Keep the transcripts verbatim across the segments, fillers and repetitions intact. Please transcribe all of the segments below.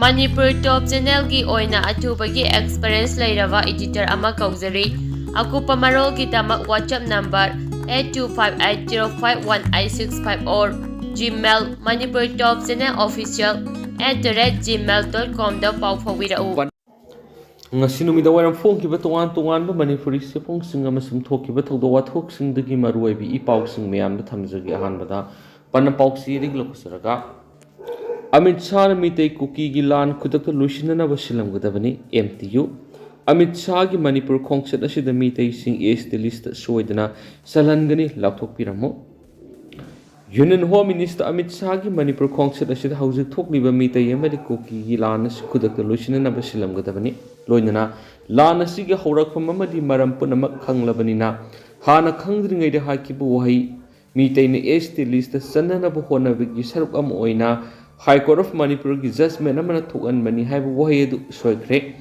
ꯃꯅꯤꯄꯨꯔ ꯇꯣꯞ ꯆꯦꯅꯦꯜꯒꯤ ꯑꯣꯏꯅ ꯑꯊꯨꯕꯒꯤ ꯑꯦꯛꯁꯄꯤꯔꯤꯌꯦꯟꯁ ꯂꯩꯔꯕ ꯏꯗꯤꯇꯔ ꯑꯃ ꯀꯧꯖꯔꯤ꯫ ꯑꯀꯨꯞꯄ ꯃꯔꯣꯜꯒꯤꯗꯃꯛ WhatsApp number eight two five eight zero five one eight six five or Gmail manipurtopchannelofficial at the rate gmail dot com ꯗ ꯄꯥꯎ ꯐꯥꯎꯕꯤꯔꯛꯎ꯫ ꯉꯁꯤ ꯅꯨꯃꯤꯗꯥꯡ ꯋꯥꯏꯔꯝ ꯐꯣꯡꯈꯤꯕ ꯇꯣꯉꯥꯟ ꯇꯣꯉꯥꯟꯕ ꯃꯅꯤꯄꯨꯔꯤ ꯆꯦꯐꯣꯡꯁꯤꯡ ꯑꯃꯁꯨꯡ ꯊꯣꯛꯈꯤꯕ ꯊꯧꯗꯣꯛ ꯋꯥꯊꯣꯛꯁꯤꯡꯗꯒꯤ ꯃꯔꯨꯑꯣꯏꯕ ꯏ ꯄꯥꯎꯁꯤꯡ ꯃꯌꯥꯝꯗ ꯊꯝꯖꯒꯦ꯫ ꯑꯍꯥꯟꯕꯗ ꯄꯟꯅ ꯄꯥꯎꯆꯦꯗꯒꯤ ꯂꯧꯈꯠꯆꯔꯒ, ꯑꯃꯤꯠ ꯁꯥꯍꯅ ꯃꯤꯇꯩ ꯀꯨꯀꯤꯒꯤ ꯂꯥꯟ ꯈꯨꯗꯛꯇ ꯂꯣꯏꯁꯤꯟꯅꯅꯕ ꯁꯤꯜꯂꯝꯒꯗꯕꯅꯤ, M T U꯫ Amit ꯁꯥꯍꯒꯤ Manipur ꯈꯣꯡꯆꯠ ꯑꯁꯤꯗ ꯃꯤꯇꯩꯁꯤꯡ S T list ꯁꯣꯏꯗꯅ ꯆꯜꯍꯟꯒꯅꯤ, ꯂꯥꯎꯊꯣꯛꯄꯤꯔꯝꯃꯨ꯫ Union Home Minister Amit ꯁꯥꯍꯒꯤ Manipur ꯈꯣꯡꯆꯠ ꯑꯁꯤꯗ ꯍꯧꯖꯤꯛ ꯊꯣꯛꯂꯤꯕ ꯃꯤꯇꯩ ꯑꯃꯗꯤ ꯀꯨꯀꯤꯒꯤ ꯂꯥꯟ ꯑꯁꯤ ꯈꯨꯗꯛꯇ ꯂꯣꯏꯁꯤꯟꯅꯅꯕ ꯁꯤꯜꯂꯝꯒꯗꯕꯅꯤ꯫ ꯂꯣꯏꯅꯅ ꯂꯥꯟ ꯑꯁꯤꯒꯤ ꯍꯧꯔꯛꯐꯝ ꯑꯃꯗꯤ ꯃꯔꯝ ꯄꯨꯝꯅꯃꯛ ꯈꯪꯂꯕꯅꯤꯅ, ꯍꯥꯟꯅ ꯈꯪꯗ꯭ꯔꯤꯉꯩꯗ ꯍꯥꯏꯈꯤꯕ ꯋꯥꯍꯩ, ꯃꯤꯇꯩꯅ S T list ꯆꯟꯅꯅꯕ ꯍꯣꯠꯅꯕꯒꯤ ꯁꯔꯨꯛ ꯑꯃ ꯑꯣꯏꯅ High Court of ꯃꯅꯤꯄꯨꯔꯒꯤ judgment ꯑꯃꯅ ꯊꯣꯛꯍꯟꯕꯅꯤ ꯍꯥꯏꯕ ꯋꯥꯍꯩ ꯑꯗꯨ ꯁꯣꯏꯈ꯭ꯔꯦ꯫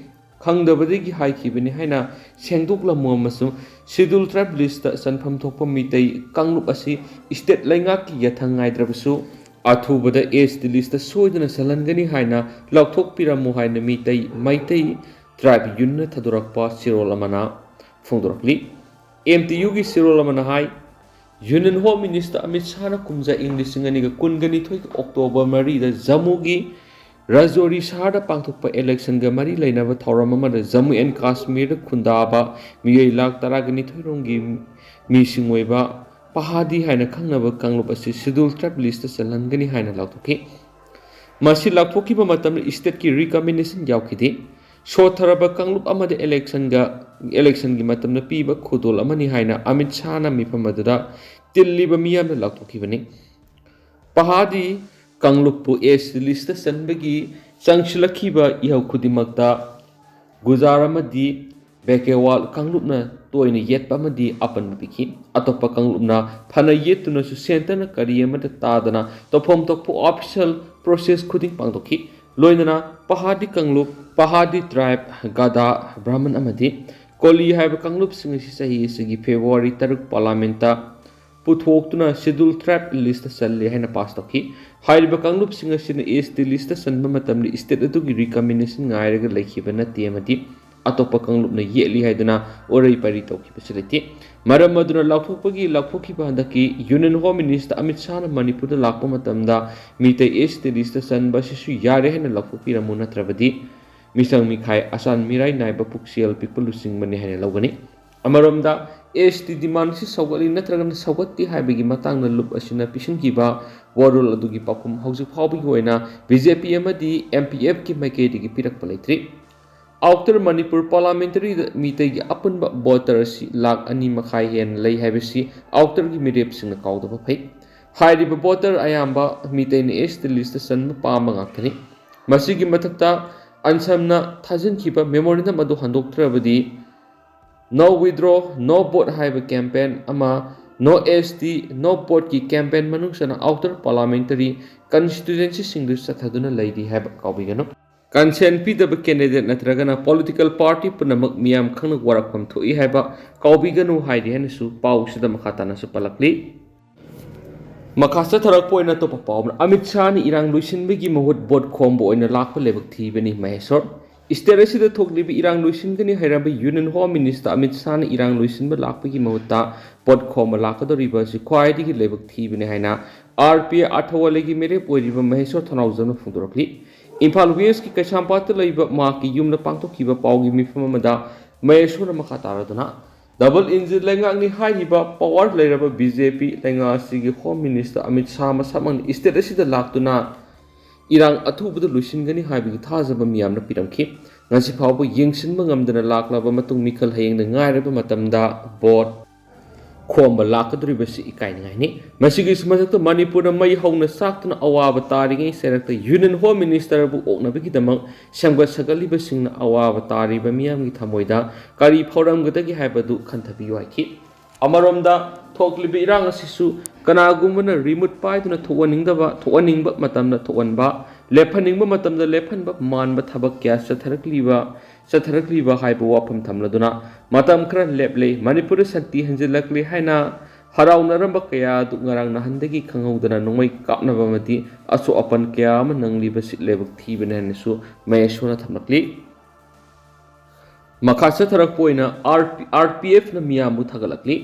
ꯈꯪꯗꯕꯗꯒꯤ ꯍꯥꯏꯈꯤꯕꯅꯤ ꯍꯥꯏꯅ ꯁꯦꯡꯗꯣꯛꯂꯝꯃꯨ ꯑꯃꯁꯨꯡ Scheduled Tribe list ꯆꯟꯐꯝ ꯊꯣꯛꯄ ꯃꯤꯇꯩ ꯀꯥꯡꯂꯨꯞ ꯑꯁꯤ state ꯂꯩꯉꯥꯛꯀꯤ ꯌꯥꯊꯪ ꯉꯥꯏꯗ꯭ꯔꯕꯁꯨ ꯑꯊꯨꯕꯗ S T list ꯁꯣꯏꯗꯅ ꯆꯜꯍꯟꯒꯅꯤ ꯍꯥꯏꯅ ꯂꯥꯎꯊꯣꯛꯄꯤꯔꯝꯃꯨ ꯍꯥꯏꯅ ꯃꯤꯇꯩ, ꯃꯩꯇꯩ Tribe Union ꯅ ꯊꯥꯗꯣꯔꯛꯄ ꯆꯦꯔꯣꯜ ꯑꯃꯅ ꯐꯣꯡꯗꯣꯔꯛꯂꯤ꯫ M T U ꯒꯤ ꯆꯦꯔꯣꯜ ꯑꯃꯅ ꯍꯥꯏ, Union Home Minister ꯑꯃꯤꯠ ꯁꯥꯍꯅ ꯀꯨꯝꯖꯥ ꯏꯪ ꯂꯤꯁꯤꯡ ꯑꯅꯤꯒ ꯀꯨꯟꯒ ꯅꯤꯊꯣꯏꯒꯤ October ꯃꯔꯤꯗ ꯖꯝꯃꯨꯒꯤ ꯔꯥꯖꯣꯔꯤ ꯁꯍꯔꯗ ꯄꯥꯡꯊꯣꯛꯄ election ꯒ ꯃꯔꯤ ꯂꯩꯅꯕ ꯊꯧꯔꯝ ꯑꯃꯗ ꯖꯝꯃꯨ and ꯀꯥꯁꯃꯤꯔꯗ ꯈꯨꯟꯗꯥꯕ ꯃꯤꯑꯣꯏ ꯂꯥꯈ ꯇꯔꯥꯒ ꯅꯤꯊꯣꯏ ꯔꯣꯝꯒꯤ ꯃꯤꯁꯤꯡ ꯑꯣꯏꯕ ꯄꯍꯥꯗꯤ ꯍꯥꯏꯅ ꯈꯪꯅꯕ ꯀꯥꯡꯂꯨꯞ ꯑꯁꯤ Scheduled Tribe list ꯆꯜꯍꯟꯒꯅꯤ ꯍꯥꯏꯅ ꯂꯥꯎꯊꯣꯛꯈꯤ꯫ ꯃꯁꯤ ꯂꯥꯎꯊꯣꯛꯈꯤꯕ ꯃꯇꯝꯗ state ꯀꯤ recommendation ꯌꯥꯎꯈꯤꯗꯦ꯫ ꯁꯣꯠꯊꯔꯕ ꯀꯥꯡꯂꯨꯞ ꯑꯃꯗ election ꯒ, election ꯒꯤ ꯃꯇꯝꯗ ꯄꯤꯕ ꯈꯨꯗꯣꯜ ꯑꯃꯅꯤ ꯍꯥꯏꯅ ꯑꯃꯤꯠ ꯁꯥꯍꯅ ꯃꯤꯐꯝ ꯑꯗꯨꯗ ꯇꯤꯜꯂꯤꯕ ꯃꯤꯌꯥꯝꯗ ꯂꯥꯎꯊꯣꯛꯈꯤꯕꯅꯤ꯫ ꯄꯍꯥꯗꯤ ꯀꯥꯡꯂꯨꯞꯄꯨ S T list ꯆꯟꯕꯒꯤ ꯆꯪꯁꯤꯜꯂꯛꯈꯤꯕ ꯏꯍꯧ ꯈꯨꯗꯤꯡꯃꯛꯇ ꯒꯨꯖꯥꯔ ꯑꯃꯗꯤ ꯕꯦꯀꯦꯋꯥꯜ ꯀꯥꯡꯂꯨꯞꯅ ꯇꯣꯏꯅ ꯌꯦꯠꯄ ꯑꯃꯗꯤ ꯑꯄꯟꯕ ꯄꯤꯈꯤ꯫ ꯑꯇꯣꯞꯄ ꯀꯥꯡꯂꯨꯞꯅ ꯐꯅ ꯌꯦꯠꯇꯨꯅꯁꯨ centre ꯅ ꯀꯔꯤ ꯑꯃꯠꯇ ꯇꯥꯗꯅ ꯇꯧꯐꯝ ꯊꯣꯛꯄ official process ꯈꯨꯗꯤꯡ ꯄꯥꯡꯊꯣꯛꯈꯤ꯫ ꯂꯣꯏꯅꯅ ꯄꯍꯥꯗꯤ ꯀꯥꯡꯂꯨꯞ, ꯄꯍꯥꯗꯤ tribe, ꯒꯥꯗꯥ, ꯕ꯭ꯔꯥꯍꯃꯟ ꯑꯃꯗꯤ ꯀꯣꯂꯤ ꯍꯥꯏꯕ ꯀꯥꯡꯂꯨꯞꯁꯤꯡ ꯑꯁꯤ ꯆꯍꯤ ꯑꯁꯤꯒꯤ February ꯇꯔꯨꯛ parliament ꯇ ꯄꯨꯊꯣꯛꯇꯨꯅ Scheduled Tribe list ꯆꯜꯂꯦ ꯍꯥꯏꯅ ꯄꯥꯁ ꯇꯧꯈꯤ꯫ ꯍꯥꯏꯔꯤꯕ ꯀꯥꯡꯂꯨꯞꯁꯤꯡ ꯑꯁꯤꯅ S T list ꯆꯟꯕ ꯃꯇꯝꯗ state ꯑꯗꯨꯒꯤ recommendation ꯉꯥꯏꯔꯒ ꯂꯩꯈꯤꯕ ꯅꯠꯇꯦ ꯑꯃꯗꯤ ꯑꯇꯣꯞꯄ ꯀꯥꯡꯂꯨꯞꯅ ꯌꯦꯠꯂꯤ ꯍꯥꯏꯗꯨꯅ ꯎꯔꯩ ꯄꯔꯤ ꯇꯧꯈꯤꯕꯁꯨ ꯂꯩꯇꯦ꯫ ꯃꯔꯝ ꯑꯗꯨꯅ ꯂꯥꯎꯊꯣꯛꯄꯒꯤ ꯂꯥꯎꯊꯣꯛꯈꯤꯕ ꯍꯟꯗꯛꯀꯤ Union Home Minister ꯑꯃꯤꯠ ꯁꯥꯍꯅ ꯃꯅꯤꯄꯨꯔꯗ ꯂꯥꯛꯄ ꯃꯇꯝꯗ ꯃꯤꯇꯩ S T list ꯆꯟꯕ ꯑꯁꯤꯁꯨ ꯌꯥꯔꯦ ꯍꯥꯏꯅ ꯂꯥꯎꯊꯣꯛꯄꯤꯔꯝꯃꯨ, ꯅꯠꯇ꯭ꯔꯕꯗꯤ ꯃꯤꯁꯪ ꯃꯤꯈꯥꯏ, ꯑꯆꯥꯟ ꯃꯤꯔꯥꯏ ꯅꯥꯏꯕ ꯄꯨꯛꯆꯦꯜ ꯄꯤꯛꯄ ꯂꯨꯆꯤꯡꯕꯅꯤ ꯍꯥꯏꯅ ꯂꯧꯒꯅꯤ꯫ ꯑꯃꯔꯣꯝꯗ S T demand ꯑꯁꯤ ꯁꯧꯒꯠꯂꯤ ꯅꯠꯇ꯭ꯔꯒꯅ ꯁꯧꯒꯠꯇꯦ ꯍꯥꯏꯕꯒꯤ ꯃꯇꯥꯡꯗ ꯂꯨꯞ ꯑꯁꯤꯅ ꯄꯤꯁꯤꯟꯈꯤꯕ ꯋꯥꯔꯣꯜ ꯑꯗꯨꯒꯤ ꯄꯥꯎꯈꯨꯝ ꯍꯧꯖꯤꯛ ꯐꯥꯎꯕꯒꯤ ꯑꯣꯏꯅ B J P ꯑꯃꯗꯤ M P F ꯀꯤ ꯃꯥꯏꯀꯩꯗꯒꯤ ꯄꯤꯔꯛꯄ ꯂꯩꯇ꯭ꯔꯤ꯫ Outer Manipur Parliamentary ꯗ ꯃꯤꯇꯩꯒꯤ ꯑꯄꯨꯟꯕ voter ꯑꯁꯤ ꯂꯥꯈ ꯑꯅꯤ ꯃꯈꯥꯏ ꯍꯦꯟꯅ ꯂꯩ ꯍꯥꯏꯕꯁꯤ Outer ꯒꯤ ꯃꯤꯔꯦꯞꯁꯤꯡꯅ ꯀꯥꯎꯗꯕ ꯐꯩ꯫ ꯍꯥꯏꯔꯤꯕ voter ꯑꯌꯥꯝꯕ ꯃꯤꯇꯩꯅ S T list ꯆꯟꯕ ꯄꯥꯝꯕ ꯉꯥꯛꯇꯅꯤ꯫ ꯃꯁꯤꯒꯤ ꯃꯊꯛꯇ ꯑꯟꯁꯝꯅ ꯊꯥꯖꯤꯟꯈꯤꯕ memorandum ꯑꯗꯨ ꯍꯟꯗꯣꯛꯇ꯭ꯔꯕꯗꯤ No Withdraw, No Vote ꯍꯥꯏꯕ campaign ꯑꯃ, No S T, No Vote ꯀꯤ campaign ꯃꯅꯨꯡ ꯆꯟꯅ Outer Parliamentary Constituency ꯁꯤꯡꯗꯨ ꯆꯠꯊꯗꯨꯅ ꯂꯩꯔꯤ ꯍꯥꯏꯕ ꯀꯥꯎꯕꯤꯒꯅꯨ꯫ Consent ꯄꯤꯗꯕ candidate ꯅꯠꯇ꯭ꯔꯒꯅ political party ꯄꯨꯝꯅꯃꯛ ꯃꯤꯌꯥꯝ ꯈꯪꯅ ꯋꯥꯔꯛꯐꯝ ꯊꯣꯛꯏ ꯍꯥꯏꯕ ꯀꯥꯎꯕꯤꯒꯅꯨ ꯍꯥꯏꯔꯤ ꯍꯥꯏꯅꯁꯨ ꯄꯥꯎꯁꯤꯗ ꯃꯈꯥ ꯇꯥꯅꯁꯨ ꯄꯜꯂꯛꯂꯤ꯫ ꯃꯈꯥ ꯆꯠꯊꯔꯛꯄ ꯑꯣꯏꯅ ꯑꯇꯣꯞꯄ ꯄꯥꯎ ꯑꯃꯅ, ꯑꯃꯤꯠ ꯁꯥꯍꯅ ꯏꯔꯥꯡ ꯂꯣꯏꯁꯤꯟꯕꯒꯤ ꯃꯍꯨꯠ vote ꯈꯣꯝꯕ ꯑꯣꯏꯅ ꯂꯥꯛꯄ ꯂꯥꯏꯕꯛ ꯊꯤꯕꯅꯤ꯫ ꯃꯍꯦꯁꯣꯔ, state ꯑꯁꯤꯗ ꯊꯣꯛꯂꯤꯕ ꯏꯔꯥꯡ ꯂꯣꯏꯁꯤꯟꯒꯅꯤ ꯍꯥꯏꯔꯝꯕ Union Home Minister ꯑꯃꯤꯠ ꯁꯥꯍꯅ ꯏꯔꯥꯡ ꯂꯣꯏꯁꯤꯟꯕ ꯂꯥꯛꯄꯒꯤ ꯃꯍꯨꯠꯇ vote ꯈꯣꯝꯕ ꯂꯥꯛꯀꯗꯧꯔꯤꯕ ꯑꯁꯤ ꯈ꯭ꯋꯥꯏꯗꯒꯤ ꯂꯥꯏꯕꯛ ꯊꯤꯕꯅꯤ ꯍꯥꯏꯅ R P I ꯑꯊꯧꯋꯥꯂꯩꯒꯤ ꯃꯤꯔꯦꯞ ꯑꯣꯏꯔꯤꯕ ꯃꯍꯦꯁꯣꯔ ꯊꯧꯅꯥꯎꯖꯝꯅ ꯐꯣꯡꯗꯣꯔꯛꯂꯤ꯫ ꯏꯝꯐꯥꯜ West ꯀꯤ ꯀꯩꯁꯥꯝꯄꯥꯠꯇ ꯂꯩꯕ ꯃꯍꯥꯛꯀꯤ ꯌꯨꯝꯗ ꯄꯥꯡꯊꯣꯛꯈꯤꯕ ꯄꯥꯎꯒꯤ ꯃꯤꯐꯝ ꯑꯃꯗ ꯃꯍꯦꯁꯣꯔꯅ ꯃꯈꯥ ꯇꯥꯔꯗꯨꯅ, Double engine ꯂꯩꯉꯥꯛꯅꯤ ꯍꯥꯏꯔꯤꯕ power ꯂꯩꯔꯕ B J P ꯂꯩꯉꯥꯛ ꯑꯁꯤꯒꯤ Home Minister Amit Shah ꯃꯁꯥꯃꯛꯅ state ꯑꯁꯤꯗ ꯂꯥꯛꯇꯨꯅ ꯏꯔꯥꯡ ꯑꯊꯨꯕꯗ ꯂꯣꯏꯁꯤꯟꯒꯅꯤ ꯍꯥꯏꯕꯒꯤ ꯊꯥꯖꯕ ꯃꯤꯌꯥꯝꯅ ꯄꯤꯔꯝꯈꯤ꯫ ꯉꯁꯤ ꯐꯥꯎꯕ ꯌꯦꯡꯁꯤꯟꯕ ꯉꯝꯗꯅ ꯂꯥꯛꯂꯕ ꯃꯇꯨꯡ ꯃꯤꯈꯜ ꯍꯌꯦꯡꯗ ꯉꯥꯏꯔꯕ ꯃꯇꯝꯗ vote ꯈꯣꯝꯕ ꯂꯥꯛꯀꯗꯧꯔꯤꯕꯁꯤ ꯏꯀꯥꯏꯅꯤꯡꯉꯥꯏꯅꯤ꯫ ꯃꯁꯤꯒꯤꯁꯨ ꯃꯊꯛꯇ ꯃꯅꯤꯄꯨꯔꯗ ꯃꯩ ꯍꯧꯅ ꯆꯥꯛꯇꯨꯅ ꯑꯋꯥꯕ ꯇꯥꯔꯤꯉꯩ ꯆꯩꯔꯛꯇ Union Home Minister ꯕꯨ ꯑꯣꯛꯅꯕꯒꯤꯗꯃꯛ ꯁꯦꯝꯒꯠ ꯁꯥꯒꯠꯂꯤꯕꯁꯤꯡꯅ ꯑꯋꯥꯕ ꯇꯥꯔꯤꯕ ꯃꯤꯌꯥꯝꯒꯤ ꯊꯃꯣꯏꯗ ꯀꯔꯤ ꯐꯥꯎꯔꯝꯒꯗꯒꯦ ꯍꯥꯏꯕꯗꯨ ꯈꯟꯊꯕꯤꯌꯨ ꯍꯥꯏꯈꯤ꯫ ꯑꯃꯔꯣꯝꯗ ꯊꯣꯛꯂꯤꯕ ꯏꯔꯥꯡ ꯑꯁꯤꯁꯨ ꯀꯅꯥꯒꯨꯝꯕꯅ remote ꯄꯥꯏꯗꯨꯅ ꯊꯣꯛꯍꯟꯅꯤꯡꯗꯕ, ꯊꯣꯛꯍꯟꯅꯤꯡꯕ ꯃꯇꯝꯗ ꯊꯣꯛꯍꯟꯕ, ꯂꯦꯞꯍꯟꯅꯤꯡꯕ ꯃꯇꯝꯗ ꯂꯦꯞꯍꯟꯕ ꯃꯥꯟꯕ ꯊꯕꯛ ꯀꯌꯥ ꯆꯠꯊꯔꯛꯂꯤꯕ, ꯆꯠꯊꯔꯛꯂꯤꯕ ꯍꯥꯏꯕ ꯋꯥꯐꯝ ꯊꯝꯂꯗꯨꯅ ꯃꯇꯝ ꯈꯔ ꯂꯦꯞꯂꯦ, ꯃꯅꯤꯄꯨꯔꯗ ꯁꯥꯟꯇꯤ ꯍꯟꯖꯤꯜꯂꯛꯂꯦ ꯍꯥꯏꯅ ꯍꯔꯥꯎꯅꯔꯝꯕ ꯀꯌꯥ ꯑꯗꯨ ꯉꯔꯥꯡ ꯅꯍꯥꯟꯗꯒꯤ ꯈꯪꯍꯧꯗꯅ ꯅꯣꯡꯃꯩ ꯀꯥꯞꯅꯕ ꯑꯃꯗꯤ ꯑꯁꯣꯛ ꯑꯄꯟ ꯀꯌꯥ ꯑꯃ ꯅꯪꯂꯤꯕ ꯁꯤꯠ ꯂꯥꯏꯕꯛ ꯊꯤꯕꯅꯤ ꯍꯥꯏꯅꯁꯨ ꯃꯌꯥꯏꯁꯣꯟꯅ ꯊꯝꯂꯛꯂꯤ꯫ ꯃꯈꯥ ꯆꯠꯊꯔꯛꯄ ꯑꯣꯏꯅ RP RPFꯅ ꯃꯤꯌꯥꯝꯕꯨ ꯊꯥꯒꯠꯂꯛꯂꯤ꯫